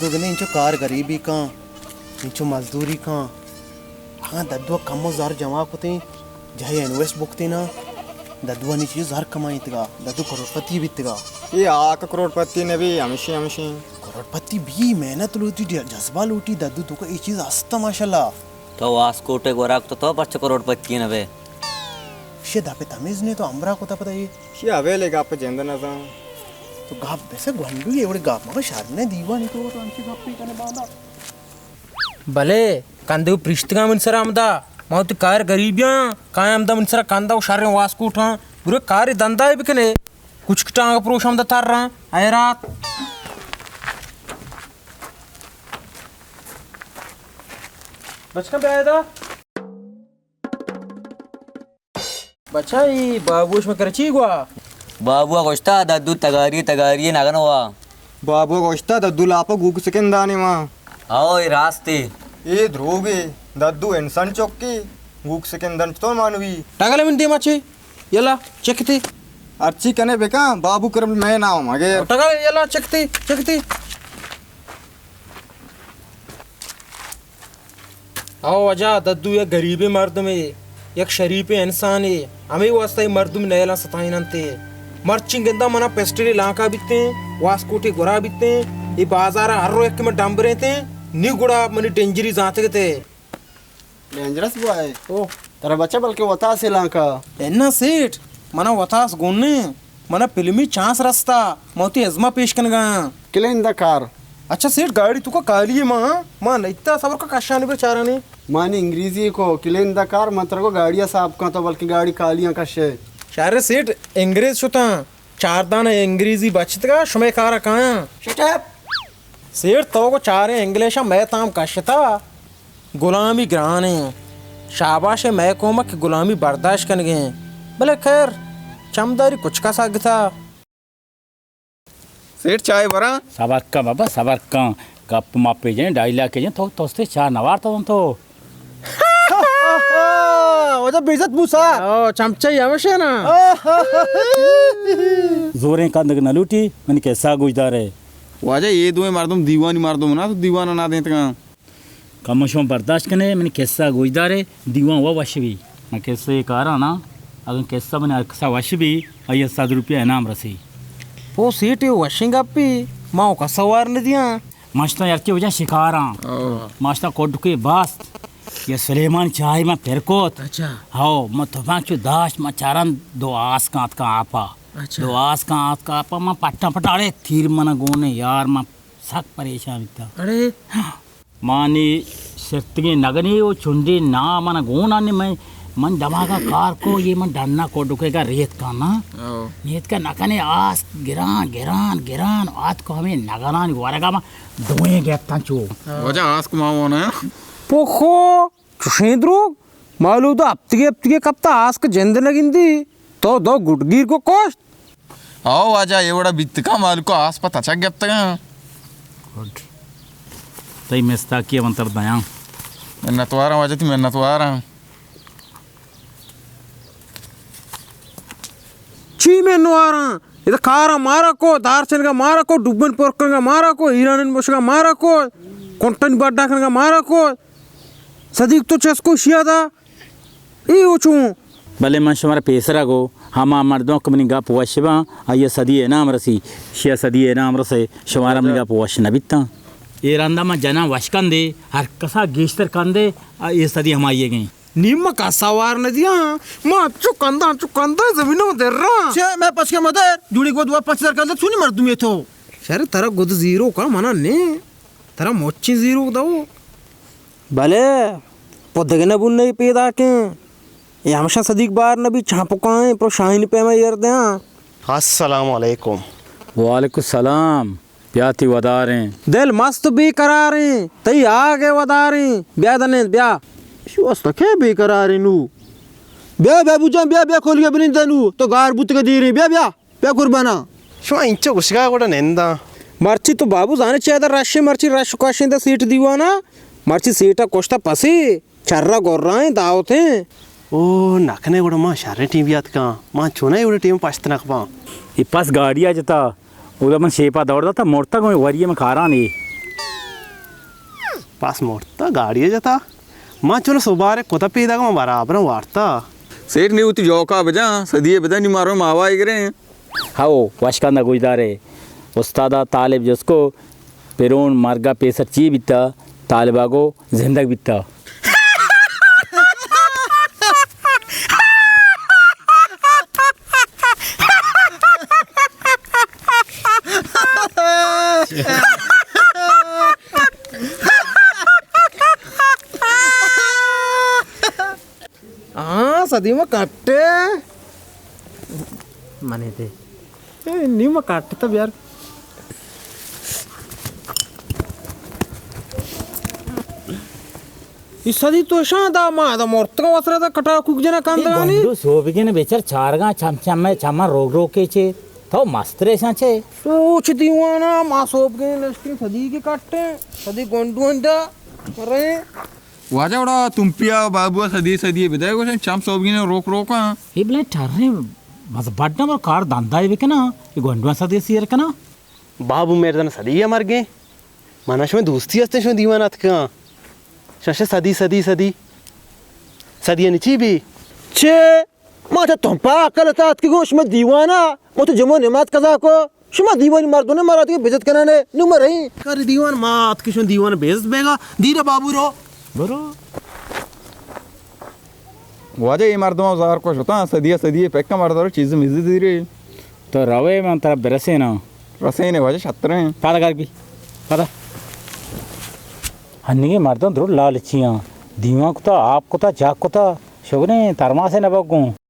دو گندے انچو کار گریبی کن، انچو مزدوری کن۔ اگاں ددو کمو زر جمع کتیں، جاہے انویسٹ بکتیں نا، ددوانی چیز زر کمائینتگا، ددو کروڑپتی بیتگا۔ اے آ کہ کروڑپتی نہ بی، ہمشی ہمشی۔ کروڑپتی بی، محنت لوٹی، جذبہ لوٹی، ددو توکا اے چیز ہست ماشاءاللہ۔ تو واسکوٹے گورا کتو، تو پرچہ کروڑپتی نہ بے؟ شے دپے تمیز نے تو ہمراہ کتا پدا اے۔ شے اویلے گپ جند نہ زان۔ تو گپ بس گونڈو اے وڑے گپ مگا شر نے دیوانی تو تو انچی گپی کنے باندا۔ بلے کندے و پرشتگاں من سرا ہمدا، ما وتی کار گریبیاں، کایا ہمدا من سرا کندا و شریں واسکوٹاں، برو کاری دندائے بکنے، کچک ٹانگ پروش ہمدا تر رہاں، حیرات۔ بچکاں بیا ادا۔ بچا، ای بابو شما کرا چی گوا؟ بابو گوشتا ددو تگاری تگاری نگنوا۔ بابو گوشتا ددو لاپا گوک سکندانی ما۔ او، ای راستی۔ ای دروگی، ددو انسان چوکی، گوک سکندن چطور مانوی؟ ٹگل من دیما چی؟ یلا، چکتی۔ ہرچی کنے بکن، بابو کرم میں نام مگے۔ ٹگل یلا، چکتی، چکتی۔ او واجہ، ددو یک گریبیں مردمے، یک شریفیں انسانے، ہمے واسطہ اے مردم نیلاں ستائیننتے۔ مرچی گنداں منا پسٹلی لانکا بیتیں، واسکوٹے گورا بیتیں، اے بازارا ہر رو یکے من ڈمبرینتیں، نی گڑا منی ڈینجری زانتگتے۔ Dangerous boy. او۔ ترا بچہ بلکہ وتاسے لانکا۔ انا سیٹھ، منا وتاس گون نے۔ منا پلمی چانس رستا، ما وتی ازما پیش کنگا آں۔ کلین دا کار۔ اچھا سیٹھ، گاڑی توکا کالی ہے ما، ما نیتا صبر کا کشانی بر چارانی۔ مانی انگریزی کو کلین دا کار، من ترا کو گاڑی صاف کن تو بلکہ گاڑی کالیاں کشے۔ شر سیٹھ، انگریز شتاں، چار دانہ انگریزی بچتگا، شمے کارا کایاں۔ Shut up. سیٹھ، تو کو چاریں انگلش مئے تام کشتا۔ غلامی گرانیں۔ شاباش اے مئے قوم کہ غلامی برداشت کنگیں۔ بلے خیر، چمداری کچکا ساگتا۔ سیٹھ چائے براں؟ صبر کن بابا، صبر کن۔ گپ ماپے جن، ڈائیلاگ جن، تو توستے چار نوار تو تو۔ واجہ بے عزت موسیٰ۔ او، چمچہ ہی ہمیشہ نا۔ زوریں کندگ نہ لوٹی، منی قصہ گوش دارے۔ واجہ، اے دوئیں مردم دیوانی مردم نا، تو دیوان نا دینتگاں۔ کمو شما برداشت کنے، منی قصہ گوش دارے، دیوان وا وش بی۔ من قصہ ء کاراں نا، اگن قصہ منی ہر کسا وش بی، آئی صد روپیہ انعام رسی۔ او سیٹھ، اے وشیں گپی، ما او کسا وار ندیاں۔ ماشتاں یکے وجہ شکاراں۔ او۔ ماشتاں کڈکے باست، یا سلیمان چاہی من پر کوت۔ اچھا۔ ہاو، من تفنگ چو داشت، من چاران دو آس کانت کا آپا۔ اچھا۔ دو آس کانت کا آپا، من پٹاں پٹاڑے تیر من گونے یار، من سک پریشان بیتا۔ اڑے۔ ہاں۔ مانی سرتگیں نگنے و چنڈے نا من گون آنے، من، من دماغا کار کو، یہ من ڈنا کوڈکے گا ریت کانا۔ او۔ نیت کا نکنے آس گران، گران، گران، آت کو ہمیں نگران ورگا من دوئیں گپتاں چو۔ او۔ واجہ آس کو ما ہونا۔ پوخو، چشیں دروگ، مالو دو ہپتگے ہپتگے کپتا آس کو جند نگندی، تو دو گڈگیر کو کوشت۔ آؤ واجہ، اے وڑا بیت کن، مالکو آس پہ تچک گپتگاں۔ گڈ۔ تئی مستاکی من تر دیاں۔ منتواراں واجہ، تئی منتواراں۔ چی منواراں؟ ادا کارا مارا کو، دار چنگا مارا کو، ڈبن پر کنگا مارا کو، ایرانن مشگا مارا کو، کنٹن بڈا کنگا مارا کو۔ صدیق تو چس کو شیا دا؟ اے او چون؟ بلے من شمارا پیسرا گو، ہما مردم کہ منی گپ وش باں، آئی ء صدی انعام رسی، شیا صدی انعام رسے، شمارا منی گپ وش نہ بیتاں۔ اے رندا من جناں وش کندے، ہر کسا گیشتر کندے، آ اے صدی ہمائی ء گئیں۔ نی ما کسا وار نہ دیاں، ما انچو کنداں، انچو کنداں، زمین ء درا۔ چے میں پچ کے مدر، جوڑی گو دو پنچ ہزار کندے، چونی مردمی تو؟ شر ترا گد زیرو کا منا نے، ترا مچی زیرو دو۔ بلے پہ دگہ نہ بننے پیداکیں۔ اے ہمشاں صدیق بار نبی چانپکائیں، پرو شاہین پیما ایر دیاں۔ السلام علیکم۔ وعلیکم السلام۔ بیا تئی وداریں۔ دل مست بے قراریں، تئی آگے وداریں۔ بیا دنیں، بیا۔ شو است کے بے قراریں نو۔ بیا بابو جان، بیا، بیا کولگے بنندے نو۔ تو گار بوتگے دیریں، بیا، بیا۔ پیا قربانا۔ شما انچو گوشگا گڑا ننداں۔ مرچی تو بابو زانے چے ادا رشے، مرچی رش کشیں دا سیٹ دیوانا۔ مرچی سیٹا کشتا پسی، چرا گرائیں دعوتیں۔ او نکنے گڑا ما شریں ٹیم بیات کاں۔ ما چونا اے وڑے ٹیم پشت نکپاں۔ اے پس گاڑیا جتا، اودا من شیپا دور داتا، مرتا گوں وری من کاران اے۔ پس مرتا گاڑی جتا۔ من چون سبارے کتا پیداگ من برابر وارتا۔ سیر نی وتی جوکا بجا، سدی بدن نی مارو ماوائی گریں۔ ہاو، وشکندہ گوشدارے۔ استادا طالب جسکو، پرون مرگا پیسر چی بیتا؟ طالبا گو زندگ بیتا۔ ہاں، سدی ما کٹے۔ منے دے۔ اے، نیمہ کٹ تا بیار۔ ای سدی تو شان دا ما دا مرتگا وترا دا کٹا کوک جنا کان دگانی۔ گنڈو سوبگین بیچار چارگا چم چم میں چما روگ روگ کے چے۔ تو مسترے شان چے۔ سوچ دیوانا ما سوبگین لشکری سدی کے کٹے۔ سدی گنڈو اندا۔ ارے۔ واجہ وڑا تمپیا بابو سدی سدی بدے گوشن چم سوبگین روک روکا۔ اے بلے ٹرے مز بڈ نمبر کار دندا بکنا۔ اے گنڈو سدی سیر کنا۔ بابو مردن سدی مرگے۔ منا شما دوستی ہستیں شما دیوان اتکاں۔ شش سدی، سدی، سدی۔ سدی یعنی چی بی؟ چے؟ ما چہ تمپا عقل اتات کہ گوں شما دیوانا، ما تو جمعہ نماز قضا کو۔ شما دیوانی مردم مرا دیگه بزت کنانے، نو مرئی۔ کار دیوان ما اتکشون دیوان بزت بیگا۔ دیر بابو رو۔ برو۔ واجہ اے مردم زار کو شتاں، سدی سدی پکا مردم چیز میزی دیری۔ تو روے من ترا برسیناں۔ رسینے واجہ شتریں۔ پادا گار بی۔ پادا۔ ہنگے مردم درو لالچیاں۔ دیوان کتا، آپ کتا، جاک کتا۔ شگریں ترماسے نبگوں۔